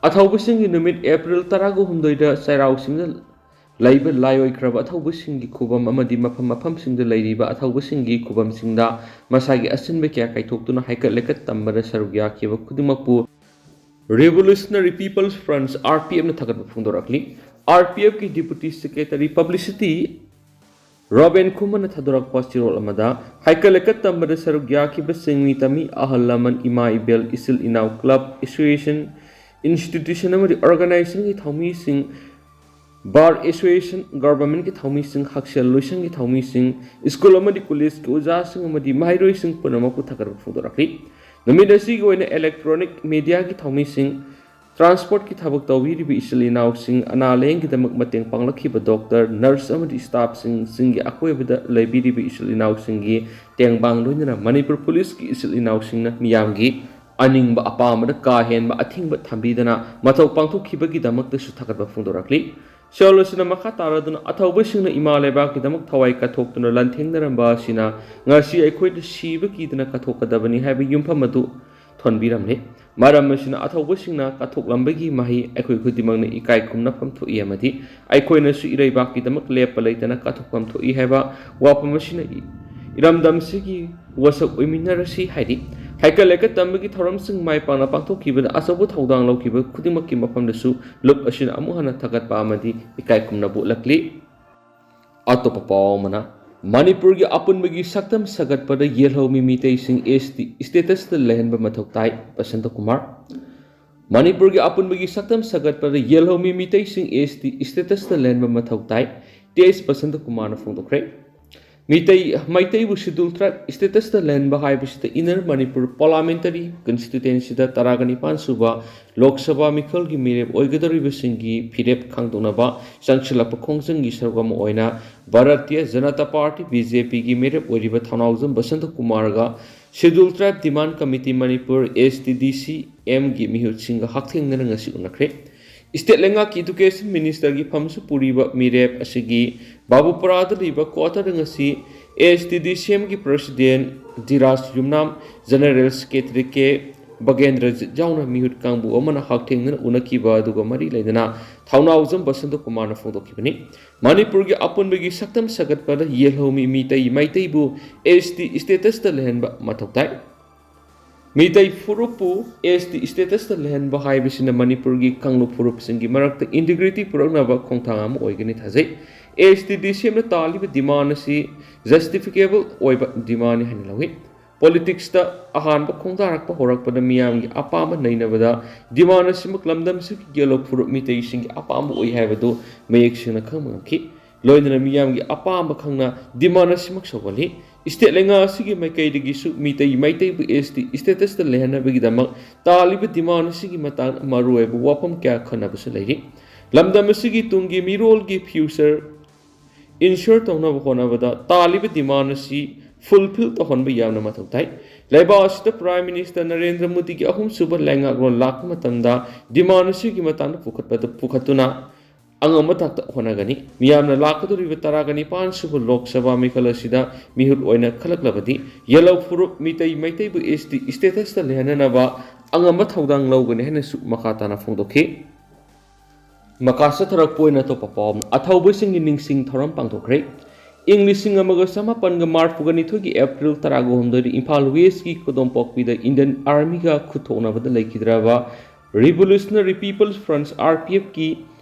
ꯑꯊꯧꯕꯁꯤꯡꯒꯤ ꯅꯨꯃꯤꯠ ꯑꯦꯄ꯭ꯔꯤꯜ ꯇꯔꯥꯒ ꯍꯨꯝꯗꯣꯏꯗ ꯆꯩꯔꯥꯎ ꯆꯤꯡꯗ ꯂꯩꯕ ꯂꯥꯏ ꯑꯣꯏꯈ꯭ꯔꯕ ꯑꯊꯧꯕꯁꯤꯡꯒꯤ ꯈꯨꯕꯝ ꯑꯃꯗꯤ ꯃꯐꯝ ꯃꯐꯝꯁꯤꯡꯗ ꯂꯩꯔꯤꯕ ꯑꯊꯧꯕꯁꯤꯡꯒꯤ ꯈꯨꯕꯝꯁꯤꯡꯗ ꯃꯁꯥꯒꯤ ꯑꯁꯤꯟꯕ ꯀꯌꯥ ꯀꯥꯏꯊꯣꯛꯇꯨꯅ ꯍꯩꯀꯠ ꯂꯩꯀꯠ ꯇꯝꯕꯗ ꯁꯔꯨꯛ ꯌꯥꯈꯤꯕ ꯈꯨꯗꯤꯡꯃꯛꯄꯨ Revolutionary People's Front, RPFꯅ ꯊꯥꯒꯠꯄ ꯐꯣꯡꯗꯣꯔꯛꯂꯤ꯫ RPFꯀꯤ Deputy Secretary Publicity ꯔꯣꯕꯦꯟ ꯈꯨꯃꯟꯅ ꯊꯥꯗꯣꯔꯛꯄ ꯆꯦꯔꯣꯜ ꯑꯃꯗ, ꯍꯩꯀꯠ ꯂꯩꯀꯠ ꯇꯝꯕꯗ ꯁꯔꯨꯛ ꯌꯥꯈꯤꯕꯁꯤꯡ ꯃꯤ ꯇꯝꯃꯤ ꯑꯍꯜ ꯂꯃꯟ, ꯏꯃꯥ ꯏꯕꯦꯜ, ꯏꯆꯤꯜ ꯏꯅꯥꯎ, club, association, institution ꯑꯃꯗꯤ organizationꯒꯤ ꯊꯧꯃꯤꯁꯤꯡ, bar association, governmentꯀꯤ ꯊꯧꯃꯤꯁꯤꯡ, ꯍꯛꯁꯦꯜ ꯂꯣꯏꯁꯪꯒꯤ ꯊꯧꯃꯤꯁꯤꯡ, school ꯑꯃꯗꯤ collegeꯀꯤ ꯑꯣꯖꯥꯁꯤꯡ ꯑꯃꯗꯤ ꯃꯍꯩꯔꯣꯏꯁꯤꯡ ꯄꯨꯝꯅꯃꯛꯄꯨ ꯊꯥꯒꯠꯄ ꯐꯣꯡꯗꯣꯔꯛꯂꯤ꯫ ꯅꯨꯃꯤꯠ ꯑꯁꯤꯒꯤ ꯑꯣꯏꯅ electronic mediaꯒꯤ ꯊꯧꯃꯤꯁꯤꯡ, transportꯀꯤ ꯊꯕꯛ ꯇꯧꯕꯤꯔꯤꯕ ꯏꯆꯤꯜ ꯏꯅꯥꯎꯁꯤꯡ, ꯑꯅꯥ ꯂꯥꯌꯦꯡꯒꯤꯗꯃꯛ ꯃꯇꯦꯡ ꯄꯥꯡꯂꯛꯈꯤꯕ doctor, nurse ꯑꯃꯗꯤ staffꯁꯤꯡ, ꯆꯤꯡꯒꯤ ꯑꯀꯣꯏꯕꯗ ꯂꯩꯕꯤꯔꯤꯕ ꯏꯆꯤꯜ ꯏꯅꯥꯎꯁꯤꯡꯒꯤ ꯇꯦꯡꯕꯥꯡ ꯂꯣꯏꯅꯅ ꯃꯅꯤꯄꯨꯔ policeꯀꯤ ꯏꯆꯤꯜ ꯏꯅꯥꯎꯁꯤꯡꯅ ꯃꯤꯌꯥꯝꯒꯤ ꯑꯅꯤꯡꯕ ꯑꯄꯥꯝꯕꯗ ꯀꯥ ꯍꯦꯟꯕ ꯑꯊꯤꯡꯕ ꯊꯝꯕꯤꯗꯅ ꯃꯊꯧ ꯄꯥꯡꯊꯣꯛꯈꯤꯕꯒꯤꯗꯃꯛꯇꯁꯨ ꯊꯥꯒꯠꯄ ꯐꯣꯡꯗꯣꯔꯛꯂꯤ꯫ ꯆꯦꯔꯣꯜ ꯑꯁꯤꯅ ꯃꯈꯥ ꯇꯥꯔꯗꯨꯅ ꯑꯊꯧꯕꯁꯤꯡꯅ ꯏꯃꯥ ꯂꯩꯕꯥꯛꯀꯤꯗꯃꯛ ꯊꯋꯥꯏ ꯀꯠꯊꯣꯛꯇꯨꯅ ꯂꯥꯟꯊꯦꯡꯅꯔꯝꯕ ꯑꯁꯤꯅ ꯉꯁꯤ ꯑꯩꯈꯣꯏꯗ ꯁꯤꯕ ꯀꯤꯗꯅ ꯀꯠꯊꯣꯛꯀꯗꯕꯅꯤ ꯍꯥꯏꯕ ꯌꯨꯝꯐꯝ ꯑꯗꯨ ꯊꯣꯟꯕꯤꯔꯝꯂꯦ꯫ ꯃꯔꯝ ꯑꯁꯤꯅ ꯑꯊꯧꯕꯁꯤꯡꯅ ꯀꯠꯊꯣꯛꯂꯝꯕꯒꯤ ꯃꯍꯩ ꯑꯩꯈꯣꯏ ꯈꯨꯗꯤꯡꯃꯛꯅ ꯏꯀꯥꯏ ꯈꯨꯝꯅꯐꯝ ꯊꯣꯛꯏ ꯑꯃꯗꯤ ꯑꯩꯈꯣꯏꯅꯁꯨ ꯏꯔꯩꯕꯥꯛꯀꯤꯗꯃꯛ ꯂꯦꯞꯄ ꯂꯩꯇꯅ ꯀꯠꯊꯣꯛꯐꯝ ꯊꯣꯛꯏ ꯍꯥꯏꯕ ꯋꯥꯐꯝ ꯑꯁꯤꯅ ꯏ-, ꯏꯔꯝꯗꯝꯁꯤꯒꯤ ꯋꯥꯁꯛ ꯑꯣꯏꯃꯤꯟꯅꯔꯁꯤ ꯍꯥꯏꯔꯤ꯫ ꯍꯩꯀꯠ ꯂꯩꯀꯠ ꯇꯝꯕꯒꯤ ꯊꯧꯔꯝꯁꯤꯡ ꯃꯥꯏ ꯄꯥꯛꯅ ꯄꯥꯡꯊꯣꯛꯈꯤꯕꯗ ꯑꯆꯧꯕ ꯊꯧꯗꯥꯡ ꯂꯧꯈꯤꯕ ꯈꯨꯗꯤꯡꯃꯛꯀꯤ ꯃꯐꯝꯗꯁꯨ ꯂꯨꯞ ꯑꯁꯤꯅ ꯑꯃꯨꯛ ꯍꯟꯅ ꯊꯥꯒꯠꯄ ꯑꯃꯗꯤ ꯏꯀꯥꯏ ꯈꯨꯝꯅꯕ ꯎꯠꯂꯛꯂꯤ꯫ ꯑꯇꯣꯞꯄ ꯄꯥꯎ ꯑꯃꯅ, ꯃꯅꯤꯄꯨꯔꯒꯤ ꯑꯄꯨꯟꯕꯒꯤ ꯁꯛꯇꯝ ꯁꯥꯒꯠꯄꯗ ꯌꯦꯜꯍꯧꯃꯤ ꯃꯤꯇꯩꯁꯤꯡ ST statusꯇ ꯂꯩꯍꯟꯕ ꯃꯊꯧ ꯇꯥꯏ, ꯕꯁꯟꯇ ꯀꯨꯃꯥꯔ꯫ ꯃꯅꯤꯄꯨꯔꯒꯤ ꯑꯄꯨꯟꯕꯒꯤ ꯁꯛꯇꯝ ꯁꯥꯒꯠꯄꯗ ꯌꯦꯜꯍꯧꯃꯤ ꯃꯤꯇꯩꯁꯤꯡ ST statusꯇ ꯂꯩꯍꯟꯕ ꯃꯊꯧ ꯇꯥꯏ, T H ꯕꯁꯟꯇ ꯀꯨꯃꯥꯔꯅ ꯐꯣꯡꯗꯣꯛꯈ꯭ꯔꯦ꯫ ꯃꯤꯇꯩ, ꯃꯩꯇꯩꯕꯨ Scheduled Tribe statusꯇ ꯂꯩꯍꯟꯕ ꯍꯥꯏꯕꯁꯤꯗ Inner Manipur Parliamentary Constituencyꯗ ꯇꯔꯥꯒ ꯅꯤꯄꯥꯟ ꯁꯨꯕ ꯂꯣꯛ ꯁꯚꯥ ꯃꯤꯈꯜꯒꯤ ꯃꯤꯔꯦꯞ ꯑꯣꯏꯒꯗꯧꯔꯤꯕꯁꯤꯡꯒꯤ ꯐꯤꯔꯦꯞ ꯈꯪꯗꯣꯛꯅꯕ ꯆꯪꯁꯤꯜꯂꯛꯄ ꯈꯣꯡꯖꯪꯒꯤ ꯁꯔꯨꯛ ꯑꯃ ꯑꯣꯏꯅ ꯚꯥꯔꯇꯤꯌ ꯖꯅꯇꯥ ꯄꯥꯔꯇꯤ, BJPꯒꯤ ꯃꯤꯔꯦꯞ ꯑꯣꯏꯔꯤꯕ ꯊꯧꯅꯥꯎꯖꯝ Basanta ꯀꯨꯃꯥꯔꯒ Scheduled Tribe Demand Committee Manipur, STDC, ꯑꯦꯝꯒꯤ ꯃꯤꯍꯨꯠꯁꯤꯡꯒ ꯍꯛꯊꯦꯡꯅꯅ ꯉꯁꯤ ꯎꯅꯈ꯭ꯔꯦ꯫ ꯁ꯭ꯇꯦꯠ ꯂꯩꯉꯥꯛꯀꯤ ꯏꯗꯨꯀꯦꯁꯟ ꯃꯤꯅꯤꯁꯇꯔꯒꯤ ꯐꯝꯁꯨ ꯄꯨꯔꯤꯕ ꯃꯤꯔꯦꯞ ꯑꯁꯤꯒꯤ ꯕꯥꯕꯨꯄꯨꯔꯥꯗ ꯂꯩꯕ ꯀ꯭ꯋꯥꯇꯔꯗ ꯉꯁꯤ ꯑꯦꯁꯇꯤꯗꯤꯁꯤꯑꯦꯝꯒꯤ ꯄ꯭ꯔꯁꯤꯗꯦꯟ ꯙꯤꯔꯥꯖ ꯌꯨꯝꯅꯥꯝ, ꯖꯦꯅꯔꯦꯜ ꯁꯦꯀ꯭ꯔꯦꯇꯔꯤ ꯀꯦ ꯕꯒꯦꯟꯗ꯭ꯔꯖꯤꯠ ꯌꯥꯎꯅ ꯃꯤꯍꯨꯠ ꯀꯥꯡꯕꯨ ꯑꯃꯅ ꯍꯛꯊꯦꯡꯅꯅ ꯎꯅꯈꯤꯕ ꯑꯗꯨꯒ ꯃꯔꯤ ꯂꯩꯅꯅ ꯊꯧꯅꯥꯎꯖꯝ ꯕꯁꯟꯇ ꯀꯨꯃꯥꯔꯅ ꯐꯣꯡꯗꯣꯛꯈꯤꯕꯅꯤ꯫ ꯃꯅꯤꯄꯨꯔꯒꯤ ꯑꯄꯨꯟꯕꯒꯤ ꯁꯛꯇꯝ ꯁꯥꯒꯠꯄꯗ ꯌꯦꯜꯍꯧꯃꯤ ꯃꯤꯇꯩ ꯃꯩꯇꯩꯕꯨ ꯑꯦꯁ ꯇꯤ ꯁ꯭ꯇꯦꯇꯁꯇ ꯂꯩꯍꯟꯕ ꯃꯊꯧ ꯇꯥꯏ꯫ ꯃꯤꯇꯩ ꯐꯨꯔꯨꯞꯄꯨ ꯑꯦꯁ ꯇꯤ ꯁ꯭ꯇꯦꯇꯁꯇ ꯂꯩꯍꯟꯕ ꯍꯥꯏꯕꯁꯤꯅ ꯃꯅꯤꯄꯨꯔꯒꯤ ꯀꯥꯡꯂꯨꯞ ꯐꯨꯔꯨꯞꯁꯤꯡꯒꯤ ꯃꯔꯛꯇ ꯏꯟꯇꯤꯒ꯭ꯔꯤꯇꯤ ꯄꯨꯔꯛꯅꯕ ꯈꯣꯡꯊꯥꯡ ꯑꯃ ꯑꯣꯏꯒꯅꯤ ꯊꯥꯖꯩ꯫ ꯑꯦꯁ ꯇꯤ ꯗꯤ ꯁꯤ ꯑꯦꯝꯅ ꯇꯥꯜꯂꯤꯕ ꯗꯤꯃꯥꯟ ꯑꯁꯤ ꯖꯁꯇꯤꯐꯤꯀꯦꯕꯜ ꯑꯣꯏꯕ ꯗꯤꯃꯥꯟꯅꯤ ꯍꯥꯏꯅ ꯂꯧꯏ꯫ ꯄꯣꯂꯤꯇꯤꯛꯁꯇ ꯑꯍꯥꯟꯕ ꯈꯣꯡꯗꯥꯔꯛꯄ ꯍꯧꯔꯛꯄꯗ ꯃꯤꯌꯥꯝꯒꯤ ꯑꯄꯥꯝꯕ ꯅꯩꯅꯕꯗ ꯗꯤꯃꯥꯟ ꯑꯁꯤꯃꯛ ꯂꯝꯗꯝꯁꯤꯒꯤ ꯌꯦꯜꯍꯧ ꯐꯨꯔꯨꯞ ꯃꯤꯇꯩꯁꯤꯡꯒꯤ ꯑꯄꯥꯝꯕ ꯑꯣꯏ ꯍꯥꯏꯕꯗꯨ ꯃꯌꯦꯛ ꯁꯦꯡꯅ ꯈꯪꯕ ꯉꯝꯈꯤ꯫ ꯂꯣꯏꯅꯅ ꯃꯤꯌꯥꯝꯒꯤ ꯑꯄꯥꯝꯕ ꯈꯪꯅ ꯗꯤꯃꯥꯟ ꯑꯁꯤꯃꯛ ꯁꯧꯒꯠꯂꯤ꯫ ꯁ꯭ꯇꯦꯠ ꯂꯩꯉꯥꯛ ꯑꯁꯤꯒꯤ ꯃꯥꯏꯀꯩꯗꯒꯤꯁꯨ ꯃꯤꯇꯩ ꯃꯩꯇꯩꯕꯨ ꯑꯦꯁ ꯇꯤ ꯁ꯭ꯇꯦꯇꯁꯇ ꯂꯩꯍꯟꯅꯕꯒꯤꯗꯃꯛ ꯇꯥꯜꯂꯤꯕ ꯗꯤꯃꯥꯟ ꯑꯁꯤꯒꯤ ꯃꯇꯥꯡꯗ ꯃꯔꯨꯑꯣꯏꯕ ꯋꯥꯐꯝ ꯀꯌꯥ ꯈꯟꯅꯕꯁꯨ ꯂꯩꯔꯤ꯫ ꯂꯝꯗꯝ ꯑꯁꯤꯒꯤ ꯇꯨꯡꯒꯤ ꯃꯤꯔꯣꯜꯒꯤ ꯐ꯭ꯌꯨꯆꯔ ꯏꯟꯁ꯭ꯌꯣꯔ ꯇꯧꯅꯕ ꯍꯣꯠꯅꯕꯗ ꯇꯥꯜꯂꯤꯕ ꯗꯤꯃꯥꯟ ꯑꯁꯤ ꯐꯨꯜꯐꯤꯜ ꯇꯧꯍꯟꯕ ꯌꯥꯝꯅ ꯃꯊꯧ ꯇꯥꯏ꯫ ꯂꯩꯕꯥꯛ ꯑꯁꯤꯗ ꯄ꯭ꯔꯥꯏꯝ ꯃꯤꯅꯤꯁꯇꯔ ꯅꯔꯦꯟꯗ꯭ꯔ ꯃꯣꯗꯤꯒꯤ ꯑꯍꯨꯝꯁꯨꯕ ꯂꯩꯉꯥꯛꯂꯣꯟ ꯂꯥꯛꯄ ꯃꯇꯝꯗ ꯗꯤꯃꯥꯟ ꯑꯁꯤꯒꯤ ꯃꯇꯥꯡꯗ ꯄꯨꯈꯠꯄꯗ, ꯄꯨꯈꯠꯇꯨꯅ ꯑꯉꯝꯕ ꯊꯥꯛꯇ ꯍꯣꯠꯅꯒꯅꯤ꯫ ꯃꯤꯌꯥꯝꯅ ꯂꯥꯛꯀꯗꯧꯔꯤꯕ ꯇꯔꯥꯒ ꯅꯤꯄꯥꯟ ꯁꯨꯕ ꯂꯣꯛ ꯁꯚꯥ ꯃꯤꯈꯜ ꯑꯁꯤꯗ ꯃꯤꯍꯨꯠ ꯑꯣꯏꯅ ꯈꯜꯂꯛꯂꯕꯗꯤ ꯌꯦꯜꯍꯧ ꯐꯨꯔꯨꯞ ꯃꯤꯇꯩ ꯃꯩꯇꯩꯕꯨ ꯑꯦꯁ ꯇꯤ ꯁ꯭ꯇꯦꯇꯁꯇ ꯂꯩꯍꯟꯅꯅꯕ ꯑꯉꯝꯕ ꯊꯧꯗꯥꯡ ꯂꯧꯒꯅꯤ ꯍꯥꯏꯅꯁꯨ ꯃꯈꯥ ꯇꯥꯅ ꯐꯣꯡꯗꯣꯛꯈꯤ꯫ ꯃꯈꯥ ꯆꯠꯊꯔꯛꯄ ꯑꯣꯏꯅ ꯑꯇꯣꯞꯄ ꯄꯥꯎ ꯑꯃ, ꯑꯊꯧꯕꯁꯤꯡꯒꯤ ꯅꯤꯡꯁꯤꯡ ꯊꯧꯔꯝ ꯄꯥꯡꯊꯣꯛꯈ꯭ꯔꯦ꯫ ꯏꯪ ꯂꯤꯁꯤꯡ ꯑꯃꯒ ꯆꯃꯥꯄꯟꯒ ꯃꯔꯤꯐꯨꯒ ꯅꯤꯊꯣꯏꯒꯤ ꯑꯦꯄ꯭ꯔꯤꯜ ꯇꯔꯥꯒ ꯍꯨꯝꯗꯣꯏꯗ ꯏꯝꯐꯥꯜ ꯋꯦꯁꯀꯤ ꯀꯣꯗꯣꯝꯄꯣꯛꯄꯤꯗ ꯏꯟꯗꯤꯌꯟ ꯑꯥꯔꯃꯤꯒ ꯈꯨꯠꯊꯣꯛꯅꯕꯗ ꯂꯩꯈꯤꯗ꯭ꯔꯕ revolutionary people's front, R P ꯑꯦꯐꯀꯤ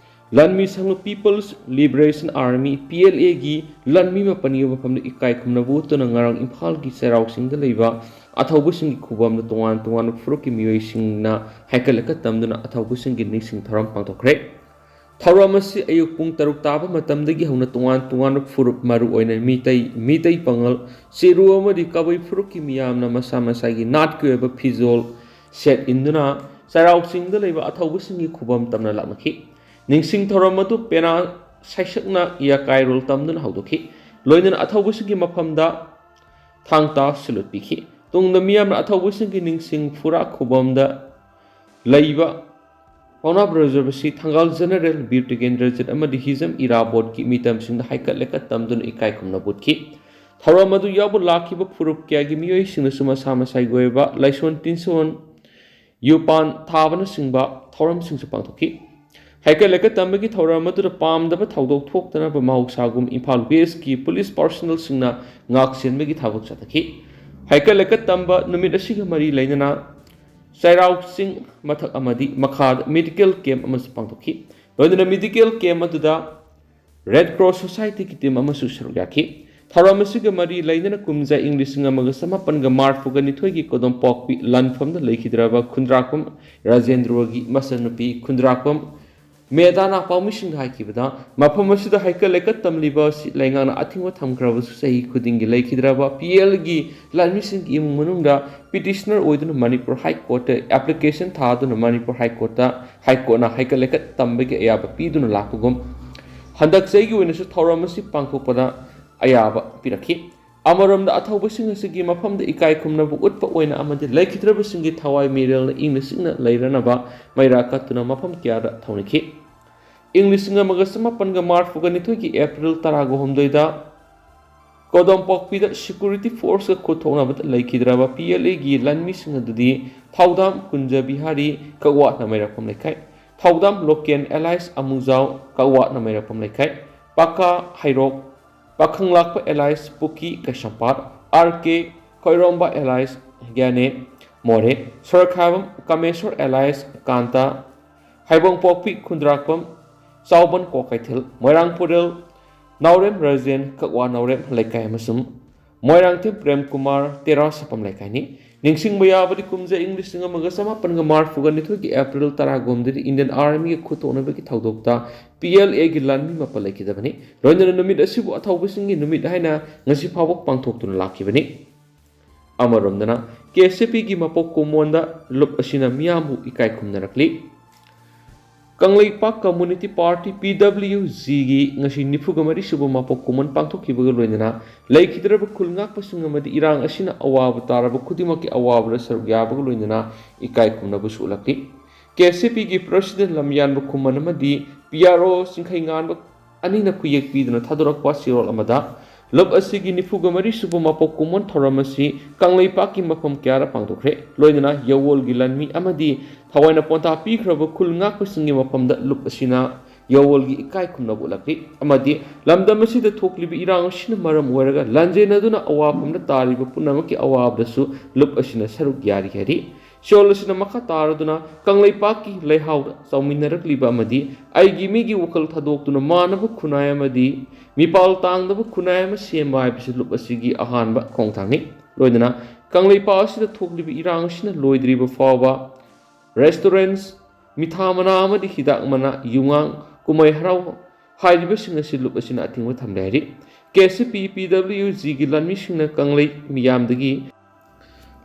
ꯂꯥꯟꯃꯤ ꯁꯪꯒ people's liberation army, P L ꯑꯦꯒꯤ ꯂꯥꯟꯃꯤ ꯃꯥꯄꯟꯒꯤ ꯃꯐꯝꯗ ꯏꯀꯥꯏ ꯈꯨꯝꯅꯕ ꯎꯠꯇꯨꯅ ꯉꯔꯥꯡ ꯏꯝꯐꯥꯜꯒꯤ ꯆꯩꯔꯥꯎ ꯆꯤꯡꯗ ꯂꯩꯕ ꯑꯊꯧꯕꯁꯤꯡꯒꯤ ꯈꯨꯕꯝꯗ ꯇꯣꯉꯥꯟ ꯇꯣꯉꯥꯟꯕ ꯐꯨꯔꯨꯞꯀꯤ ꯃꯤꯑꯣꯏꯁꯤꯡꯅ ꯍꯩꯀꯠ ꯂꯩꯀꯠ ꯇꯝꯗꯨꯅ ꯑꯊꯧꯕꯁꯤꯡꯒꯤ ꯅꯤꯡꯁꯤꯡ ꯊꯧꯔꯝ ꯄꯥꯡꯊꯣꯛꯈ꯭ꯔꯦ꯫ ꯊꯧꯔꯝ ꯑꯁꯤ ꯑꯌꯨꯛ ꯄꯨꯡ ꯇꯔꯨꯛ ꯇꯥꯕ ꯃꯇꯝꯗꯒꯤ ꯍꯧꯅ ꯇꯣꯉꯥꯟ ꯇꯣꯉꯥꯟꯕ ꯐꯨꯔꯨꯞ, ꯃꯔꯨꯑꯣꯏꯅ ꯃꯤꯇꯩ, ꯃꯤꯇꯩ ꯄꯥꯉꯜ, ꯆꯤꯔꯨ ꯑꯃꯗꯤ ꯀꯕꯨꯏ ꯐꯨꯔꯨꯞꯀꯤ ꯃꯤꯌꯥꯝꯅ ꯃꯁꯥ ꯃꯁꯥꯒꯤ ꯅꯥꯠꯀꯤ ꯑꯣꯏꯕ ꯐꯤꯖꯣꯜ ꯁꯦꯠ ꯏꯟꯗꯨꯅ ꯆꯩꯔꯥꯎ ꯆꯤꯡꯗ ꯂꯩꯕ ꯑꯊꯧꯕꯁꯤꯡꯒꯤ ꯈꯨꯕꯝ ꯇꯝꯅ ꯂꯥꯛꯅꯈꯤ꯫ ꯅꯤꯡꯁꯤꯡ ꯊꯧꯔꯝ ꯑꯗꯨ ꯄꯦꯅꯥ ꯁꯩꯁꯛꯅ ꯌꯥꯀꯥꯏꯔꯣꯜ ꯇꯝꯗꯨꯅ ꯍꯧꯗꯣꯛꯈꯤ꯫ ꯂꯣꯏꯅꯅ ꯑꯊꯧꯕꯁꯤꯡꯒꯤ ꯃꯐꯝꯗ ꯊꯥꯡ ꯇꯥ ꯁꯦꯂꯨꯠ ꯄꯤꯈꯤ꯫ ꯇꯨꯡꯗ ꯃꯤꯌꯥꯝꯅ ꯑꯊꯧꯕꯁꯤꯡꯒꯤ ꯅꯤꯡꯁꯤꯡ ꯐꯨꯔꯥ ꯈꯨꯕꯝꯗ ꯂꯩꯕ ꯄꯥꯎꯅꯥ ꯕ꯭ꯔꯖꯕꯁꯤ ꯊꯪꯒꯥꯜ ꯖꯦꯅꯔꯦꯜ ꯕꯤꯔ ꯇꯤꯀꯦꯟꯗ꯭ꯔꯖꯤꯠ ꯑꯃꯗꯤ ꯍꯤꯖꯝ ꯏꯔꯥꯕꯣꯠꯀꯤ ꯃꯤꯇꯝꯁꯤꯡꯗ ꯍꯩꯀꯠ ꯂꯩꯀꯠ ꯇꯝꯗꯨꯅ ꯏꯀꯥꯏ ꯈꯨꯝꯅꯕ ꯎꯠꯈꯤ꯫ ꯊꯧꯔꯝ ꯑꯗꯨ ꯌꯥꯎꯕ ꯂꯥꯛꯈꯤꯕ ꯐꯨꯔꯨꯞ ꯀꯌꯥꯒꯤ ꯃꯤꯑꯣꯏꯁꯤꯡꯅꯁꯨ ꯃꯁꯥ ꯃꯁꯥꯒꯤ ꯑꯣꯏꯕ ꯂꯥꯏꯁꯣꯟ ꯇꯤꯟꯁꯣꯟ, ꯌꯨꯄꯥꯟ ꯊꯥꯕꯅꯆꯤꯡꯕ ꯊꯧꯔꯝꯁꯤꯡꯁꯨ ꯄꯥꯡꯊꯣꯛꯈꯤ꯫ ꯍꯩꯀꯠ ꯂꯩꯀꯠ ꯇꯝꯕꯒꯤ ꯊꯧꯔꯝ ꯑꯗꯨꯗ ꯄꯥꯝꯗꯕ ꯊꯧꯗꯣꯛ ꯊꯣꯛꯇꯅꯕ ꯃꯍꯧꯁꯥꯒꯨꯝ ꯏꯝꯐꯥꯜ ꯋꯦꯁꯀꯤ ꯄꯨꯂꯤꯁ ꯄꯥꯔꯁꯣꯅꯦꯜꯁꯤꯡꯅ ꯉꯥꯛ ꯁꯦꯟꯕꯒꯤ ꯊꯕꯛ ꯆꯠꯊꯈꯤ꯫ ꯍꯩꯀꯠ ꯂꯩꯀꯠ ꯇꯝꯕ ꯅꯨꯃꯤꯠ ꯑꯁꯤꯒ ꯃꯔꯤ ꯂꯩꯅꯅ ꯆꯩꯔꯥꯎ ꯆꯤꯡ ꯃꯊꯛ ꯑꯃꯗꯤ ꯃꯈꯥꯗ ꯃꯦꯗꯤꯀꯦꯜ ꯀꯦꯝꯞ ꯑꯃꯁꯨ ꯄꯥꯡꯊꯣꯛꯈꯤ꯫ ꯂꯣꯏꯅꯅ ꯃꯦꯗꯤꯀꯦꯜ ꯀꯦꯝꯞ ꯑꯗꯨꯗ ꯔꯦꯗ ꯀ꯭ꯔꯣꯁ ꯁꯣꯁꯥꯏꯇꯤꯒꯤ ꯇꯤꯝ ꯑꯃꯁꯨ ꯁꯔꯨꯛ ꯌꯥꯈꯤ꯫ ꯊꯧꯔꯝ ꯑꯁꯤꯒ ꯃꯔꯤ ꯂꯩꯅꯅ ꯀꯨꯝꯖꯥ ꯏꯪ ꯂꯤꯁꯤꯡ ꯑꯃꯒ ꯆꯃꯥꯄꯟꯒ ꯃꯔꯐꯨꯒ ꯅꯤꯊꯣꯏꯒꯤ ꯀꯣꯗꯣꯝꯄꯣꯛꯄꯤ ꯂꯥꯟꯐꯝꯗ ꯂꯩꯈꯤꯗ꯭ꯔꯕ ꯈꯨꯟꯗ꯭ꯔꯥꯛꯄꯝ ꯔꯥꯖꯦꯟꯗ꯭ꯔꯣꯒꯤ ꯃꯆꯟꯅꯨꯄꯤ ꯈꯨꯟꯗ꯭ꯔꯥꯛꯄꯝ ꯃꯦꯗꯥꯅ ꯄꯥꯎꯃꯤꯁꯤꯡꯗ ꯍꯥꯏꯈꯤꯕꯗ, ꯃꯐꯝ ꯑꯁꯤꯗ ꯍꯩꯀꯠ ꯂꯩꯀꯠ ꯇꯝꯂꯤꯕ ꯑꯁꯤ ꯂꯩꯉꯥꯛꯅ ꯑꯊꯤꯡꯕ ꯊꯝꯈ꯭ꯔꯕꯁꯨ, ꯆꯍꯤ ꯈꯨꯗꯤꯡꯒꯤ ꯂꯩꯈꯤꯗ꯭ꯔꯕ ꯄꯤ ꯑꯦꯜꯒꯤ ꯂꯥꯟꯃꯤꯁꯤꯡꯒꯤ ꯏꯃꯨꯡ ꯃꯅꯨꯡꯗ ꯄꯤꯇꯤꯁꯅꯔ ꯑꯣꯏꯗꯨꯅ ꯃꯅꯤꯄꯨꯔ ꯍꯥꯏ ꯀꯣꯔꯠꯇ ꯑꯦꯄ꯭ꯂꯤꯀꯦꯁꯟ ꯊꯥꯗꯨꯅ ꯃꯅꯤꯄꯨꯔ ꯍꯥꯏ ꯀꯣꯔꯠꯇ, ꯍꯥꯏ ꯀꯣꯔꯠꯅ ꯍꯩꯀꯠ ꯂꯩꯀꯠ ꯇꯝꯕꯒꯤ ꯑꯌꯥꯕ ꯄꯤꯗꯨꯅ ꯂꯥꯛꯄꯒꯨꯝ, ꯍꯟꯗꯛ ꯆꯍꯤꯒꯤ ꯑꯣꯏꯅꯁꯨ ꯊꯧꯔꯝ ꯑꯁꯤ ꯄꯥꯡꯊꯣꯛꯄꯗ ꯑꯌꯥꯕ ꯄꯤꯔꯛꯈꯤ꯫ ꯑꯃꯔꯣꯝꯗ, ꯑꯊꯧꯕꯁꯤꯡ ꯑꯁꯤꯒꯤ ꯃꯐꯝꯗ ꯏꯀꯥꯏ ꯈꯨꯝꯅꯕ ꯎꯠꯄ ꯑꯣꯏꯅ ꯑꯃꯗꯤ ꯂꯩꯈꯤꯗ꯭ꯔꯕꯁꯤꯡꯒꯤ ꯊꯋꯥꯏ ꯃꯤꯔꯦꯜꯅ ꯏꯪꯅ ꯆꯤꯛꯅ ꯂꯩꯔꯅꯕ ꯃꯩꯔꯥ ꯀꯠꯇꯨꯅ ꯃꯐꯝ ꯀꯌꯥꯗ ꯊꯧꯅꯤꯈꯤ꯫ ꯏꯪ ꯂꯤꯁꯤꯡ ꯑꯃꯒ ꯆꯃꯥꯄꯟꯒ ꯃꯔꯐꯨꯒ ꯅꯤꯊꯣꯏꯒꯤ ꯑꯦꯄ꯭ꯔꯤꯜ ꯇꯔꯥꯒ ꯍꯨꯝꯗꯣꯏꯗ ꯀꯣꯗꯣꯝꯄꯣꯛꯄꯤꯗ ꯁꯦꯀ꯭ꯌꯨꯔꯤꯇꯤ ꯐꯣꯔꯁꯀ ꯈꯨꯠ ꯊꯣꯛꯅꯕꯗ ꯂꯩꯈꯤꯗ꯭ꯔꯕ ꯄꯤ ꯑꯦꯜ ꯑꯦꯒꯤ ꯂꯥꯟꯃꯤꯁꯤꯡ ꯑꯗꯨꯗꯤ ꯊꯧꯗꯥꯝ ꯀꯨꯟꯖ ꯕꯤꯍꯥꯔꯤ, ꯀꯛꯋꯥ ꯅꯃꯩꯔꯛꯐꯝ ꯂꯩꯀꯥꯏ, ꯊꯧꯗꯥꯝ ꯂꯣꯀꯦꯟ ꯑꯦꯂꯥꯏꯁ ꯑꯃꯨꯖꯥꯎ, ꯀꯛꯋꯥ ꯅꯃꯩꯔꯛꯐꯝ ꯂꯩꯀꯥꯏ, ꯄꯥꯀꯥ ꯍꯩꯔꯣꯛ, ꯄꯥꯈꯪꯂꯥꯛꯄ ꯑꯦꯂꯥꯏꯁ ꯄꯨꯀꯤ ꯀꯩꯁꯥꯝꯄꯥꯠ, ꯑꯥꯔ ꯀꯦ ꯈꯣꯏꯔꯣꯝꯕ ꯑꯦꯂꯥꯏꯁ ꯒ꯭ꯌꯥꯅꯦ ꯃꯣꯔꯦ, ꯁꯣꯔꯣꯛꯈꯥꯏꯕꯝ ꯀꯥꯃꯦꯁꯣꯔ ꯑꯦꯂꯥꯏꯁ ꯀꯥꯟꯇ, ꯍꯩꯕꯣꯡꯄꯣꯛꯄꯤ ꯈꯨꯟꯗ꯭ꯔꯥꯛꯄꯝ ꯆꯥꯎꯕꯟ ꯀ꯭ꯋꯥꯀꯩꯊꯦꯜ, ꯃꯣꯏꯔꯥꯡ ꯄꯨꯔꯦꯜ ꯅꯥꯎꯔꯦꯝ ꯔꯥꯖꯦꯟ, ꯀꯛꯋꯥ ꯅꯥꯎꯔꯦꯝ ꯂꯩꯀꯥꯏ ꯑꯃꯁꯨꯡ ꯃꯣꯏꯔꯥꯡꯊꯦꯝ ꯄ꯭ꯔꯦꯝ ꯀꯨꯃꯥꯔ ꯇꯦꯔꯥ ꯁꯥꯄꯝ ꯂꯩꯀꯥꯏꯅꯤ꯫ ꯅꯤꯡꯁꯤꯡꯕ ꯌꯥꯕꯗꯤ ꯀꯨꯝꯖꯥ ꯏꯪ ꯂꯤꯁꯤꯡ ꯑꯃꯒ ꯆꯃꯥꯄꯟꯒ ꯃꯔꯐꯨꯒ ꯅꯤꯊꯣꯏꯒꯤ ꯑꯦꯄ꯭ꯔꯤꯜ ꯇꯔꯥꯒꯨꯝꯗꯗꯤ ꯏꯟꯗꯤꯌꯟ ꯑꯥꯔꯃꯤꯒ ꯈꯨꯠ ꯊꯣꯛꯅꯕꯒꯤ ꯊꯧꯗꯣꯛꯇ ꯄꯤ ꯑꯦꯜ ꯑꯦꯒꯤ ꯂꯥꯟꯃꯤ ꯃꯥꯄꯜ ꯂꯩꯈꯤꯗꯕꯅꯤ꯫ ꯂꯣꯏꯅꯅ ꯅꯨꯃꯤꯠ ꯑꯁꯤꯕꯨ ꯑꯊꯧꯕꯁꯤꯡꯒꯤ ꯅꯨꯃꯤꯠ ꯍꯥꯏꯅ ꯉꯁꯤ ꯐꯥꯎꯕ ꯄꯥꯡꯊꯣꯛꯇꯨꯅ ꯂꯥꯛꯈꯤꯕꯅꯤ꯫ ꯑꯃꯔꯣꯝꯗꯅ, ꯀꯦ ꯑꯦꯁ ꯑꯦ ꯄꯤꯒꯤ ꯃꯄꯣꯛ ꯀꯨꯝꯑꯣꯟꯗ ꯂꯨꯞ ꯑꯁꯤꯅ ꯃꯤꯌꯥꯝꯕꯨ ꯏꯀꯥꯏ ꯈꯨꯝꯅꯔꯛꯂꯤ꯫ ꯀꯪꯂꯩꯄꯥꯛ ꯀꯝꯃꯨꯅꯤꯇꯤ ꯄꯥꯔꯇꯤ, ꯄꯤ ꯗꯕ꯭ꯂꯤꯌꯨ ꯖꯤꯒꯤ ꯉꯁꯤ ꯅꯤꯐꯨꯒ ꯃꯔꯤ ꯁꯨꯕ ꯃꯥꯄꯣꯛ ꯀꯨꯝꯑꯣꯟ ꯄꯥꯡꯊꯣꯛꯈꯤꯕꯒ ꯂꯣꯏꯅꯅ ꯂꯩꯈꯤꯗ꯭ꯔꯕ ꯈꯨꯜ ꯉꯥꯛꯄꯁꯤꯡ ꯑꯃꯗꯤ ꯏꯔꯥꯡ ꯑꯁꯤꯅ ꯑꯋꯥꯕ ꯇꯥꯔꯕ ꯈꯨꯗꯤꯡꯃꯛꯀꯤ ꯑꯋꯥꯕꯗ ꯁꯔꯨꯛ ꯌꯥꯕꯒ ꯂꯣꯏꯅꯅ ꯏꯀꯥꯏ ꯈꯨꯝꯅꯕꯁꯨ ꯎꯠꯂꯛꯈꯤ꯫ ꯀꯦ ꯁꯤ ꯄꯤꯒꯤ ꯄ꯭ꯔꯁꯤꯗꯦꯟ ꯂꯝꯌꯥꯟꯕ ꯈꯨꯃꯟ ꯑꯃꯗꯤ ꯄꯤ ꯑꯥꯔ ꯑꯣ ꯆꯤꯡꯈꯩꯉꯥꯟꯕ ꯑꯅꯤꯅ ꯈꯨꯌꯦꯛ ꯄꯤꯗꯨꯅ ꯊꯥꯗꯣꯔꯛꯄ ꯆꯦꯔꯣꯜ ꯑꯃꯗ, ꯂꯨꯞ ꯑꯁꯤꯒꯤ ꯅꯤꯐꯨꯒ ꯃꯔꯤ ꯁꯨꯕ ꯃꯄꯣꯛ ꯀꯨꯝꯑꯣꯟ ꯊꯧꯔꯝ ꯑꯁꯤ ꯀꯪꯂꯩꯄꯥꯛꯀꯤ ꯃꯐꯝ ꯀꯌꯥꯗ ꯄꯥꯡꯊꯣꯛꯈ꯭ꯔꯦ꯫ ꯂꯣꯏꯅꯅ ꯌꯥꯋꯣꯜꯒꯤ ꯂꯥꯟꯃꯤ ꯑꯃꯗꯤ ꯊꯋꯥꯏꯅ ꯄꯣꯟꯊꯥ ꯄꯤꯈ꯭ꯔꯕ ꯈꯨꯜ ꯉꯥꯛꯄꯁꯤꯡꯒꯤ ꯃꯐꯝꯗ ꯂꯨꯞ ꯑꯁꯤꯅ ꯌꯥꯋꯣꯜꯒꯤ ꯏꯀꯥꯏ ꯈꯨꯝꯅꯕ ꯎꯠꯂꯛꯈꯤ ꯑꯃꯗꯤ ꯂꯝꯗꯝ ꯑꯁꯤꯗ ꯊꯣꯛꯂꯤꯕ ꯏꯔꯥꯡ ꯑꯁꯤꯅ ꯃꯔꯝ ꯑꯣꯏꯔꯒ ꯂꯥꯟꯖꯦꯟꯅꯗꯨꯅ ꯑꯋꯥꯐꯝꯗ ꯇꯥꯔꯤꯕ ꯄꯨꯝꯅꯃꯛꯀꯤ ꯑꯋꯥꯕꯗꯁꯨ ꯂꯨꯞ ꯑꯁꯤꯅ ꯁꯔꯨꯛ ꯌꯥꯔꯤ ꯍꯥꯏꯔꯤ꯫ ꯆꯦꯔꯣꯜ ꯑꯁꯤꯅ ꯃꯈꯥ ꯇꯥꯔꯗꯨꯅ ꯀꯪꯂꯩꯄꯥꯛꯀꯤ ꯂꯩꯍꯥꯎꯗ ꯆꯥꯎꯃꯤꯟꯅꯔꯛꯂꯤꯕ ꯑꯃꯗꯤ ꯑꯩꯒꯤ ꯃꯤꯒꯤ ꯋꯥꯈꯜ ꯊꯥꯗꯣꯛꯇꯨꯅ ꯃꯥꯟꯅꯕ ꯈꯨꯟꯅꯥꯏ ꯑꯃꯗꯤ ꯃꯤꯄꯥꯜ ꯇꯥꯡꯗꯕ ꯈꯨꯟꯅꯥꯏ ꯑꯃ ꯁꯦꯝꯕ ꯍꯥꯏꯕꯁꯤ ꯂꯨꯞ ꯑꯁꯤꯒꯤ ꯑꯍꯥꯟꯕ ꯈꯣꯡꯊꯥꯡꯅꯤ꯫ ꯂꯣꯏꯅꯅ ꯀꯪꯂꯩꯄꯥꯛ ꯑꯁꯤꯗ ꯊꯣꯛꯂꯤꯕ ꯏꯔꯥꯡ ꯑꯁꯤꯅ ꯂꯣꯏꯗ꯭ꯔꯤꯕ ꯐꯥꯎꯕ restaurants, ꯃꯤꯊꯥ ꯃꯅꯥ ꯑꯃꯗꯤ ꯍꯤꯗꯥꯛ ꯃꯅꯥ, ꯌꯨꯉꯥꯡ, ꯀꯨꯝꯍꯩ ꯍꯔꯥꯎ ꯍꯥꯏꯔꯤꯕꯁꯤꯡ ꯑꯁꯤ ꯂꯨꯞ ꯑꯁꯤꯅ ꯑꯊꯤꯡꯕ ꯊꯝꯂꯦ ꯍꯥꯏꯔꯤ꯫ ꯀꯦ ꯁꯤ ꯄꯤ, ꯄꯤ ꯗꯕ꯭ꯂꯤꯌꯨ ꯖꯤꯒꯤ ꯂꯥꯟꯃꯤꯁꯤꯡꯅ ꯀꯪꯂꯩ ꯃꯤꯌꯥꯝꯗꯒꯤ